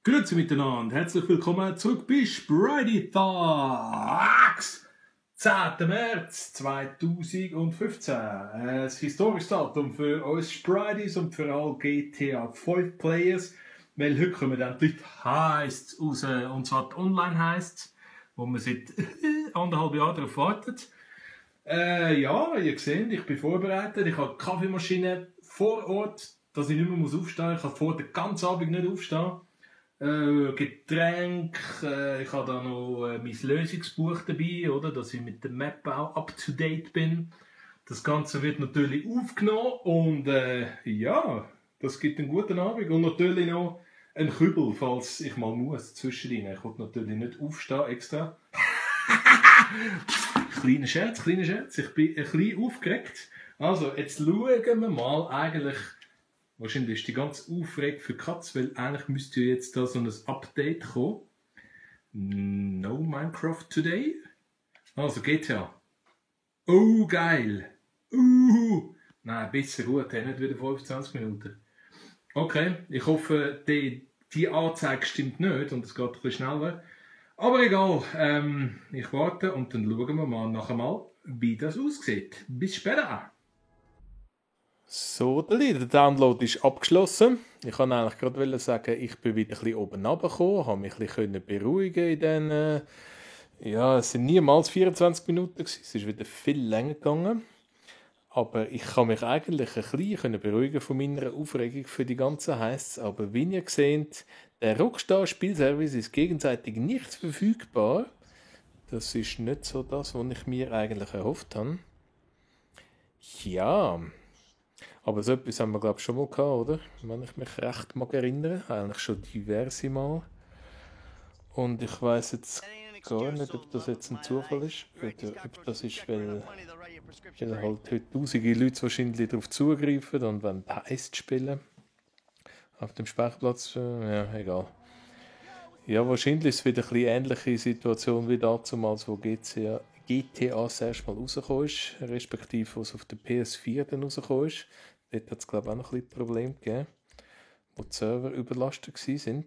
Grüezi miteinander, herzlich willkommen zurück bei Spridy Talks. 10. März 2015. Ein historisches Datum für uns Spridys und für alle GTA 5 Players. Weil heute kommen dann die Leute Heists raus, und zwar die Online-Heists, wo man seit 1,5 Jahren darauf wartet. Ja, ihr seht, ich bin vorbereitet. Ich habe die Kaffeemaschine vor Ort, dass ich nicht mehr aufstehen muss. Ich kann vor den ganzen Abend nicht aufstehen. Getränk, ich habe da noch mein Lösungsbuch dabei, oder, dass ich mit der Map auch up to date bin. Das Ganze wird natürlich aufgenommen und ja, das gibt einen guten Abend und natürlich noch ein Kübel, falls ich mal muss zwischendrin. Ich will natürlich nicht aufstehen extra. Kleiner Scherz, ich bin ein bisschen aufgeregt. Also, jetzt schauen wir mal eigentlich. Wahrscheinlich ist die ganz aufregend für Katz, weil eigentlich müsste ja jetzt da so ein Update kommen. No Minecraft today. Also GTA. Oh, geil. Nein, besser gut, nicht wieder 25 Minuten. Okay, ich hoffe, die Anzeige stimmt nicht und es geht ein bisschen schneller. Aber egal, ich warte und dann schauen wir mal nachher mal, wie das aussieht. Bis später. So, der Download ist abgeschlossen. Ich kann eigentlich gerade sagen, ich bin wieder ein bisschen oben runtergekommen, habe mich ein bisschen beruhigen in den, ja, es sind niemals 24 Minuten gewesen, es ist wieder viel länger gegangen. Aber ich kann mich eigentlich ein bisschen beruhigen von meiner Aufregung für die ganzen Heists. Aber wie ihr seht, der Rockstar-Spielservice ist gegenseitig nicht verfügbar. Das ist nicht so das, was ich mir eigentlich erhofft habe. Ja... Aber so etwas haben wir, glaube ich, schon mal gehabt, oder? Wenn ich mich recht mag erinnern. Eigentlich schon diverse Mal. Und ich weiss jetzt gar nicht, ob das jetzt ein Zufall ist. Oder ob das ist, weil halt heute tausende Leute wahrscheinlich darauf zugreifen und wollen Heist spielen. Auf dem Speicherplatz. Ja, egal. Ja, wahrscheinlich ist es wieder eine ähnliche Situation wie damals, wo GTA das erste Mal rausgekommen ist. Respektive, was auf der PS4 dann rausgekommen ist. Dort hat es, glaube ich, auch noch ein bisschen Probleme gegeben, wo die Server überlastet waren.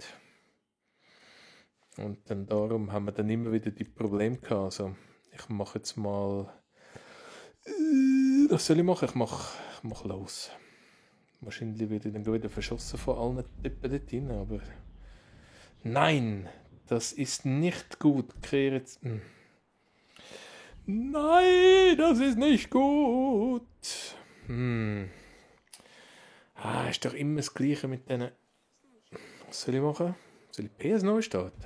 Und dann darum haben wir dann immer wieder die Probleme gehabt. Also, ich mache jetzt mal... Was soll ich machen? Ich mach los. Wahrscheinlich werde ich dann wieder verschossen von allen Typen dort rein, aber... Nein! Das ist nicht gut. Nein! Das ist nicht gut! Ist doch immer das Gleiche mit denen. Was soll ich machen? Soll ich PS neu starten?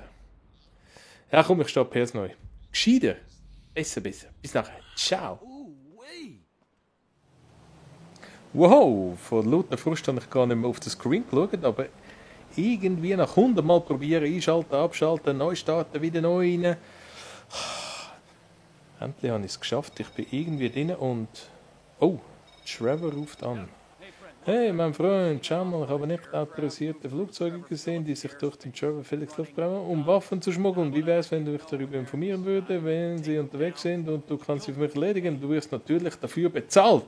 Ja, komm, ich starte PS neu. Gescheiter. Besser. Bis nachher. Ciao. Wow, von lauter Frust habe ich gar nicht mehr auf den Screen geschaut, aber irgendwie nach 100 Mal probieren, einschalten, abschalten, neu starten, wieder neu rein. Endlich habe ich es geschafft. Ich bin irgendwie drin und... Oh, Trevor ruft an. Hey, mein Freund, schau mal, ich habe nicht autorisierte Flugzeuge gesehen, die sich durch den Trevor Felix Luftbraum um Waffen zu schmuggeln. Wie wäre es, wenn du mich darüber informieren würdest, wenn sie unterwegs sind und du kannst sie für mich erledigen? Du wirst natürlich dafür bezahlt.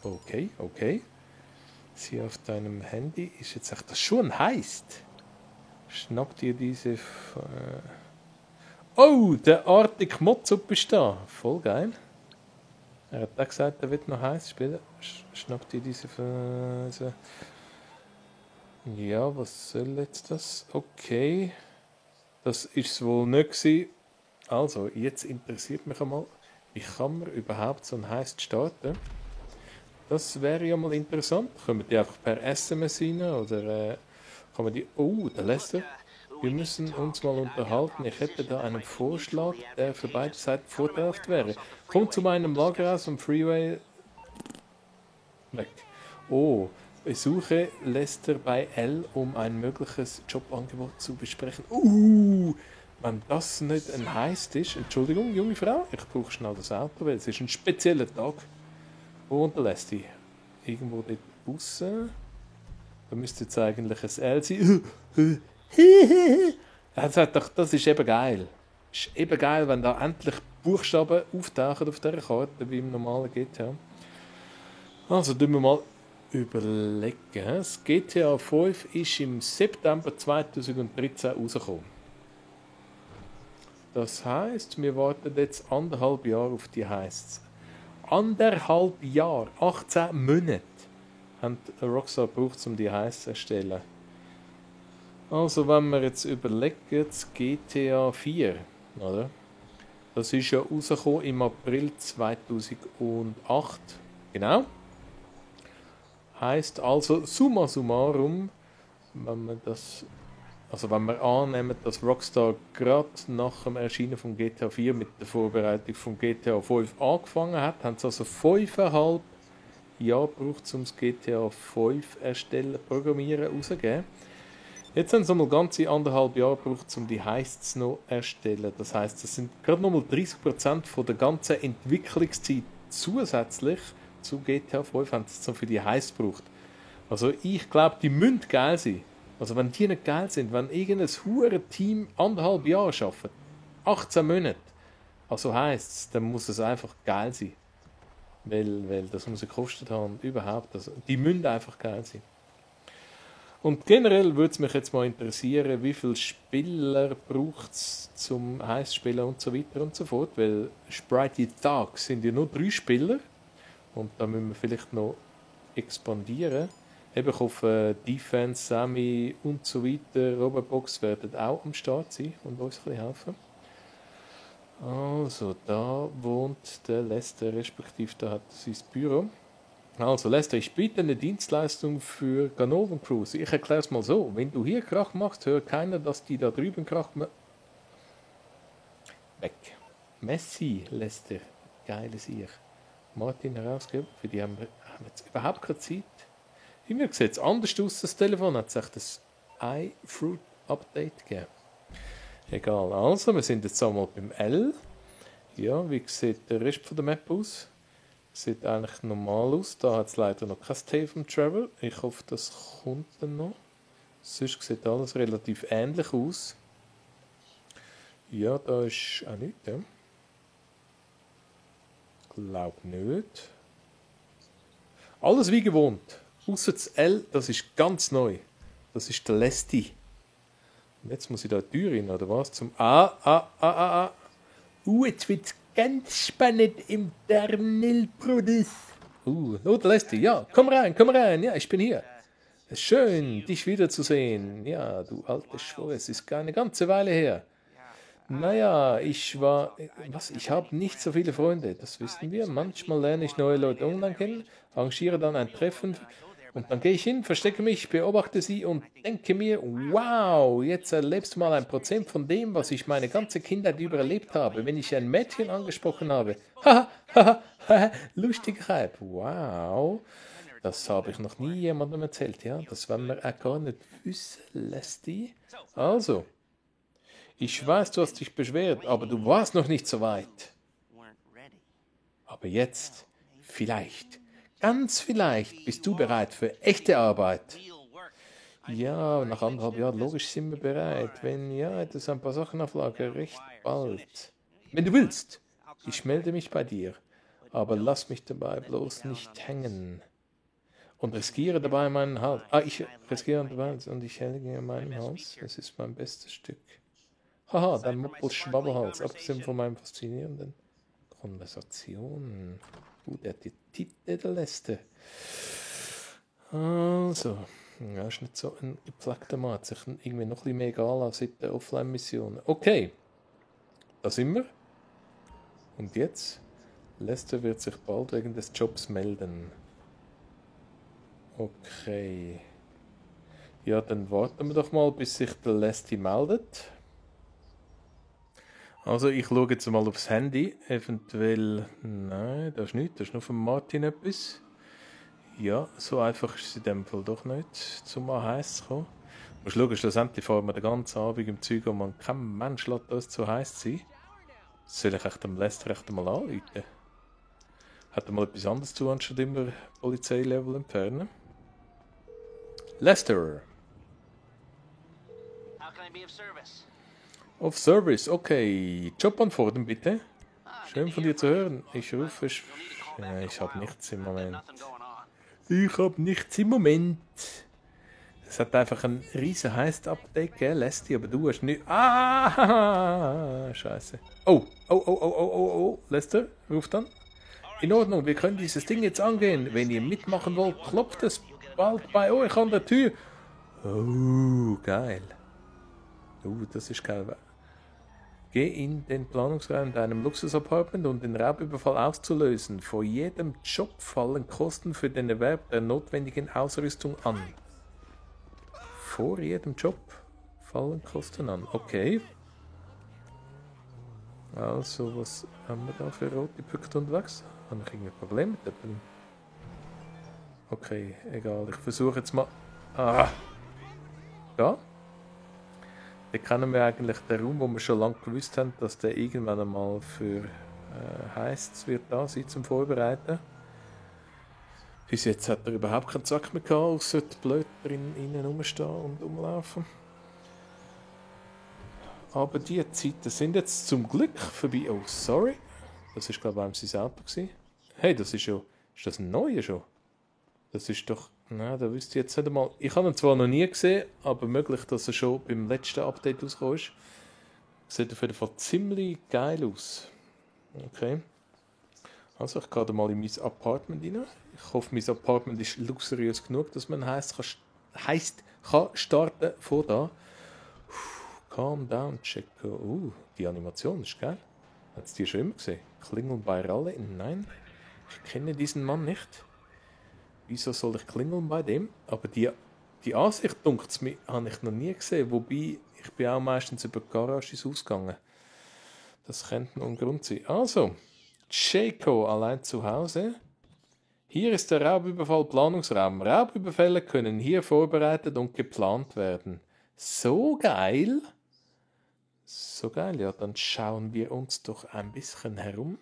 Okay. Sie auf deinem Handy ist jetzt echt das schon Heist. Schnapp dir diese... Oh, der Arctic Mods-Up ist da. Voll geil. Er hat auch gesagt, er wird noch Heist spielen. Schnappt ihr diese Phase? Ja, was soll jetzt das? Okay. Das ist es wohl nicht gewesen. Also, jetzt interessiert mich einmal, wie kann man überhaupt so ein Heist starten? Das wäre ja mal interessant. Können die einfach per SMS rein oder kann man die... Oh, der Lester. Wir müssen uns mal unterhalten. Ich hätte da einen Vorschlag, der für beide Seiten vorteilhaft wäre. Komm zu meinem Lagerhaus am Freeway weg. Oh, besuche Lester bei L, um ein mögliches Jobangebot zu besprechen. Wenn das nicht ein Heist ist... Entschuldigung, junge Frau, ich brauche schnell das Auto, weil es ist ein spezieller Tag. Wo wohnt der Lester? Irgendwo dort draussen. Da müsste jetzt eigentlich ein L sein. Er sagt doch, das ist eben geil. Es ist eben geil, wenn da endlich Buchstaben auftauchen auf dieser Karte, wie im normalen GTA. Also tun wir mal überlegen. Das GTA 5 ist im September 2013 rausgekommen. Das heisst, wir warten jetzt 1,5 Jahre auf die heisst. 1,5 Jahre, 18 Monate haben Rockstar gebraucht, um die heiß zu erstellen. Also wenn wir jetzt überlegen, das GTA 4, oder? Das ist ja rausgekommen im April 2008. Genau. Heißt also summa summarum, wenn wir annehmen, dass Rockstar gerade nach dem Erscheinen von GTA 4 mit der Vorbereitung von GTA 5 angefangen hat, haben sie also 5,5 Jahre gebraucht, um das GTA 5 erstellen, programmieren, rausgeben. Jetzt haben sie mal ganze 1,5 Jahre gebraucht, um die Heists noch erstellen. Das heisst, das sind gerade nochmal 30% von der ganzen Entwicklungszeit zusätzlich zu GTA 5 haben sie für die Heists gebraucht. Also ich glaube, die müssen geil sein. Also wenn die nicht geil sind, wenn irgendein hure Team 1,5 Jahre arbeitet, 18 Monate, also heisst es, dann muss es einfach geil sein. Weil das muss gekostet haben und überhaupt. Also, die müssen einfach geil sein. Und generell würde es mich jetzt mal interessieren, wie viele Spieler braucht es zum Heißspielen und so weiter und so fort. Weil Sprite Tag sind ja nur 3 Spieler. Und da müssen wir vielleicht noch expandieren. Eben auf Defense, Sami und so weiter. Robobox werden auch am Start sein und uns ein bisschen helfen. Also, da wohnt der Lester, respektive da hat er sein Büro. Also, Lester, ich biete eine Dienstleistung für Ganoven Cruise. Ich erkläre es mal so. Wenn du hier Krach machst, hört keiner, dass die da drüben Krach machen. Weg. Messi, Lester. Geiles Ich. Martin herausgeben. Für die haben wir jetzt überhaupt keine Zeit. Immer sieht es anders aus, das Telefon. Hat sich das iFruit Update gegeben. Egal, also, wir sind jetzt einmal beim L. Ja, wie sieht der Rest von der Map aus? Sieht eigentlich normal aus. Da hat es leider noch kein Stay vom Travel. Ich hoffe, das kommt dann noch. Sonst sieht alles relativ ähnlich aus. Ja, da ist auch nichts. Ja. Glaub nicht. Alles wie gewohnt. Außer das L, das ist ganz neu. Das ist der Lesti. Und jetzt muss ich da die Tür rein, oder was? Zum jetzt wird's ganz spannend im Terminal-Produce. Der Lesti, ja, komm rein, ja, ich bin hier. Schön, dich wiederzusehen. Ja, du alter Schwur, es ist eine ganze Weile her. Naja, ich habe nicht so viele Freunde, das wissen wir. Manchmal lerne ich neue Leute online kennen, arrangiere dann ein Treffen und dann gehe ich hin, verstecke mich, beobachte sie und denke mir, wow, jetzt erlebst du mal 1% von dem, was ich meine ganze Kindheit über erlebt habe, wenn ich ein Mädchen angesprochen habe. Haha, Lustigkeit, wow. Das habe ich noch nie jemandem erzählt, ja. Das werden wir auch gar nicht wissen, Lesti. Also, ich weiß, du hast dich beschwert, aber du warst noch nicht so weit. Aber jetzt, vielleicht, ganz vielleicht, bist du bereit für echte Arbeit. Ja, nach 1,5 Jahren, logisch sind wir bereit. Wenn ja, das sind ein paar Sachen auf Lager, recht bald. Wenn du willst, ich melde mich bei dir, aber lass mich dabei bloß nicht hängen. Und riskiere dabei meinen Hals. Ich riskiere dabei und ich hänge meinen Hals. Es ist mein bestes Stück. Haha, dein Moppel-Schwabbelhals, abgesehen von meinen faszinierenden Konversationen. Der hat die Titel der Liste. Also, ja, ist nicht so ein gepflegter Mann. Hat sich irgendwie noch ein bisschen mehr egal als seit der Offline-Mission. Okay, da sind wir. Und jetzt? Lester wird sich bald wegen des Jobs melden. Okay. Ja, dann warten wir doch mal, bis sich der Lesti meldet. Also ich schaue jetzt mal aufs Handy. Eventuell... Nein, da ist nichts. Da ist nur von Martin etwas. Ja, so einfach ist es in dem Fall doch nicht, zum heiß zu kommen. Du musst schauen, schlussendlich fahren wir den ganzen Abend im Zeug und man kein Mensch lässt das zu heiß sein. Soll ich echt dem Lester echt mal anrufen? Hat er mal etwas anderes zu, anstatt immer Polizeilevel entfernen? Lester! How can I be of service? Auf Service, okay. Job antworten bitte. Schön von dir zu hören. Ich rufe... Ja, ich habe nichts im Moment. Ich habe nichts im Moment. Es hat einfach ein riesen Heist-Update gegeben, Lesty, aber du hast nicht... Ah, scheiße. Oh, Lester, ruft an. In Ordnung, wir können dieses Ding jetzt angehen. Wenn ihr mitmachen wollt, klopft es bald bei euch an der Tür. Oh, geil. Das ist geil. Geh in den Planungsraum deinem Luxusapartment, um den Raubüberfall auszulösen. Vor jedem Job fallen Kosten für den Erwerb der notwendigen Ausrüstung an. Vor jedem Job fallen Kosten an. Okay. Also, was haben wir da für rote Punkte unterwegs? Habe ich irgendwie Probleme mit dem? Okay, egal. Ich versuche jetzt mal... Da. Da kennen wir eigentlich den Raum, wo wir schon lange gewusst haben, dass der irgendwann einmal für Heists wird da sein zum Vorbereiten. Bis jetzt hat er überhaupt keinen Zack mehr gehabt, außer die Blöd innen rumstehen und rumlaufen. Aber die Zeiten sind jetzt zum Glück vorbei. Oh, sorry. Das war, glaube ich, sein Auto gewesen. Hey, das ist schon... Ist das ein neuer schon? Das ist doch... Nein, da wüsste ich jetzt nicht einmal... Ich habe ihn zwar noch nie gesehen, aber möglich, dass er schon beim letzten Update rausgekommen ist. Sieht auf jeden Fall ziemlich geil aus. Okay. Also, ich gehe mal in mein Apartment rein. Ich hoffe, mein Apartment ist luxuriös genug, dass man heisst kann starten von da. Calm down, Checo. Die Animation ist geil. Hat es die schon immer gesehen? Klingeln bei Ralle? Nein, ich kenne diesen Mann nicht. Wieso soll ich klingeln bei dem? Aber die Ansicht, dunkt es mir, habe ich noch nie gesehen. Wobei, ich bin auch meistens über die Garage ausgegangen. Das könnte noch ein Grund sein. Also, Checo allein zu Hause. Hier ist der Raubüberfall-Planungsraum. Raubüberfälle können hier vorbereitet und geplant werden. So geil! So geil, ja, dann schauen wir uns doch ein bisschen herum.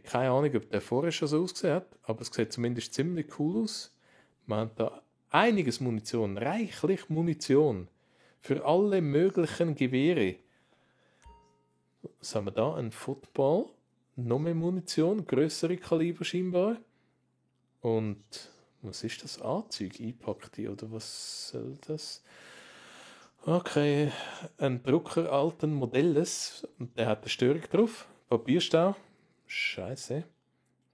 Keine Ahnung, ob der vorher schon so ausgesehen hat, aber es sieht zumindest ziemlich cool aus. Man hat da einiges Munition, reichlich Munition für alle möglichen Gewehre. Was haben wir da? Ein Football, noch mehr Munition, größere Kaliber scheinbar. Und was ist das? Anzeige einpackte oder was soll das? Okay, ein Drucker alten Modells, der hat eine Störung drauf, Papierstau. Scheiße.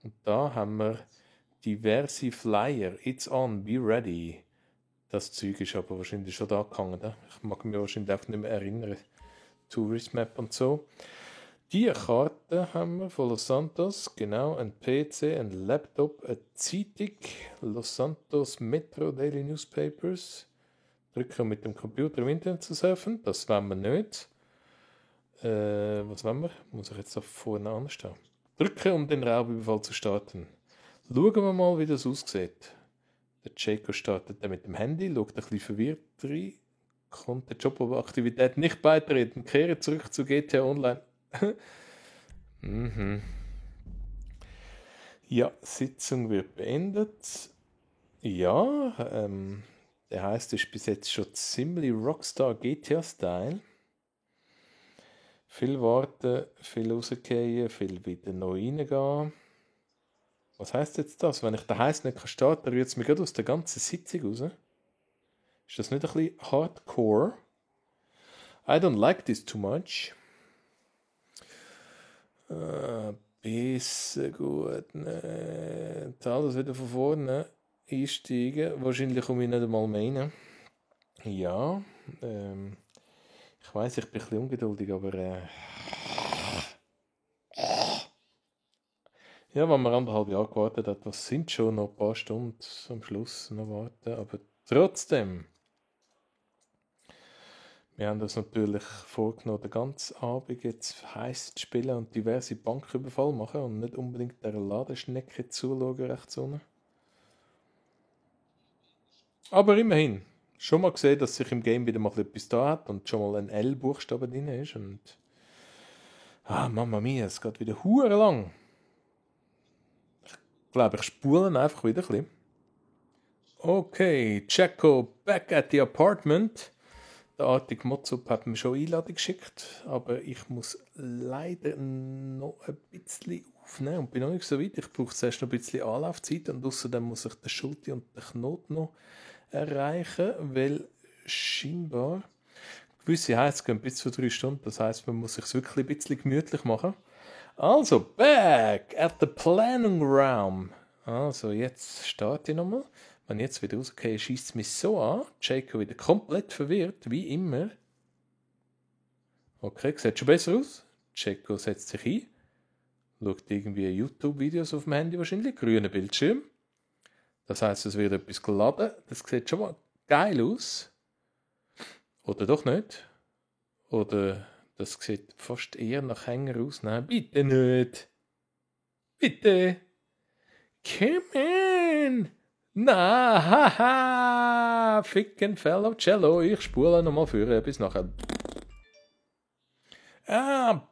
Und da haben wir diverse Flyer. It's on, be ready. Das Zeug ist aber wahrscheinlich schon da gehangen. Ne? Ich mag mich wahrscheinlich auch nicht mehr erinnern. Tourist Map und so. Die Karte haben wir von Los Santos. Genau, ein PC, ein Laptop, eine Zeitung. Los Santos Metro Daily Newspapers. Drücken mit dem Computer im Internet zu surfen. Das wollen wir nicht. Was wollen wir? Muss ich jetzt da vorne anstehen? Drücken, um den Raubüberfall zu starten. Schauen wir mal, wie das aussieht. Der Checo startet dann mit dem Handy, schaut ein bisschen verwirrt rein, kommt der Jobaktivität nicht beitreten, kehre zurück zu GTA Online. Ja, Sitzung wird beendet. Ja, der heißt, ist bis jetzt schon ziemlich Rockstar GTA-Style. Viel warten, viel rausgehen, viel wieder neu reingehen. Was heisst jetzt das? Wenn ich den Heiß nicht starten kann, rührt es mich gerade aus der ganzen Sitzung raus. Ist das nicht ein bisschen hardcore? I don't like this too much. Bisschen gut. Ne. Alles wieder von vorne einsteigen. Wahrscheinlich komme ich nicht einmal mehr rein. Ja. Ich weiss, ich bin ein bisschen ungeduldig, aber ja, wenn man 1,5 Jahre gewartet hat, was sind schon noch ein paar Stunden am Schluss noch warten, aber trotzdem. Wir haben uns natürlich vorgenommen, den ganzen Abend jetzt heiß zu spielen und diverse Banküberfall machen und nicht unbedingt der Ladeschnecke zuschauen, rechts unten. Aber immerhin, schon mal gesehen, dass sich im Game wieder mal etwas da hat und schon mal ein L-Buchstabe drin ist und Mamma mia, es geht wieder hure lang. Ich glaube, ich spule einfach wieder ein bisschen. Okay, Checo, back at the apartment. Der artige Mozub hat mir schon Einladung geschickt, aber ich muss leider noch ein bisschen aufnehmen und bin noch nicht so weit. Ich brauche zuerst noch ein bisschen Anlaufzeit und außerdem muss ich den Schulter und den Knoten noch erreichen, weil scheinbar gewisse Heiz gehen bis zu 3 Stunden. Das heisst, man muss sich wirklich ein bisschen gemütlich machen. Also, back at the planning realm. Also, jetzt starte ich nochmal. Wenn ich jetzt wieder rausgehe, schießt es mich so an. Jaco wieder komplett verwirrt, wie immer. Okay, sieht schon besser aus. Jaco setzt sich ein. Schaut irgendwie YouTube-Videos auf dem Handy wahrscheinlich. Grüner Bildschirm. Das heisst, es wird etwas geladen. Das sieht schon mal geil aus. Oder doch nicht? Oder das sieht fast eher nach Hänger aus. Nein, bitte nicht. Bitte. Come in. Na, haha. Ficken Fellow Cello. Ich spule nochmal für bis nachher. Bam.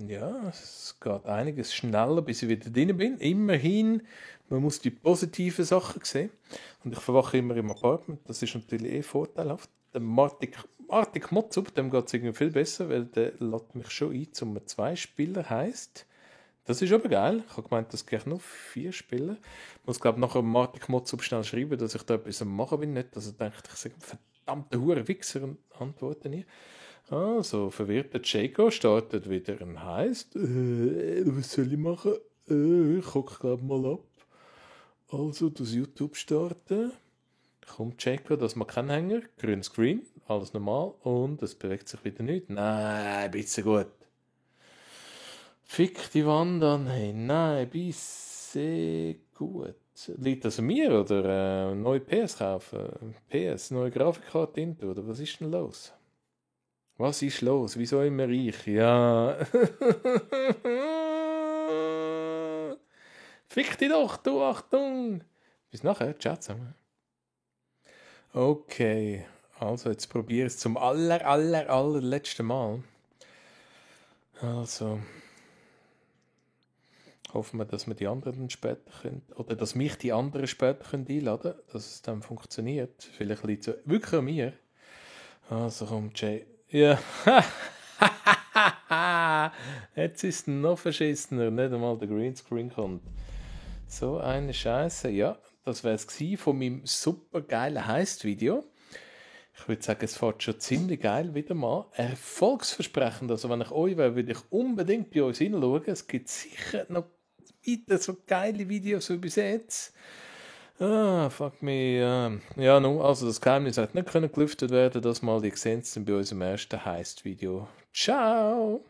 Ja, es geht einiges schneller, bis ich wieder drin bin. Immerhin, man muss die positiven Sachen sehen. Und ich verwache immer im Apartment. Das ist natürlich vorteilhaft. Der Arctic Mozub, dem geht es irgendwie viel besser, weil der lädt mich schon ein, zum 2 Spieler heisst. Das ist aber geil. Ich habe gemeint, das geht noch 4 Spieler. Ich muss, glaube ich, nachher Arctic Mozub schnell schreiben, dass ich da etwas am Machen bin. Nicht, dass er denkt, ich sage, verdammte Hure Wichser und antworte nie. Also, verwirrter Jaco startet wieder und heisst, was soll ich machen? Ich gucke, glaube mal ab. Also, das YouTube starten. Kommt Jaco, das man keinen Hänger, grün Screen, alles normal und es bewegt sich wieder nicht. Nein, bisschen gut. Fick die Wand an, hey, nein, bisschen gut. Liegt das an mir oder neue PS kaufen? PS, neue Grafikkarte hinten, oder was ist denn los? Was ist los? Wieso immer ich? Ja. Fick dich doch, du Achtung! Bis nachher, ciao zusammen. Okay, also jetzt probiere ich es zum allerletzten Mal. Also, hoffen wir, dass wir die anderen dann später können, oder dass mich die anderen später können einladen können, dass es dann funktioniert. Vielleicht liegt es wirklich an mir. Also kommt Jay. Ja. Jetzt ist es noch verschissener, nicht einmal der Greenscreen kommt. So eine Scheiße. Ja, das wäre es von meinem super geilen Heist-Video. Ich würde sagen, es fährt schon ziemlich geil wieder mal. Erfolgsversprechend. Also wenn ich euch wäre, würde ich unbedingt bei uns hinschauen. Es gibt sicher noch weiter so geile Videos wie bis jetzt. Fuck me. Ja, nun, also das Geheimnis hat nicht gelüftet werden. Das mal, die sehen es bei unserem ersten Heist-Video. Ciao!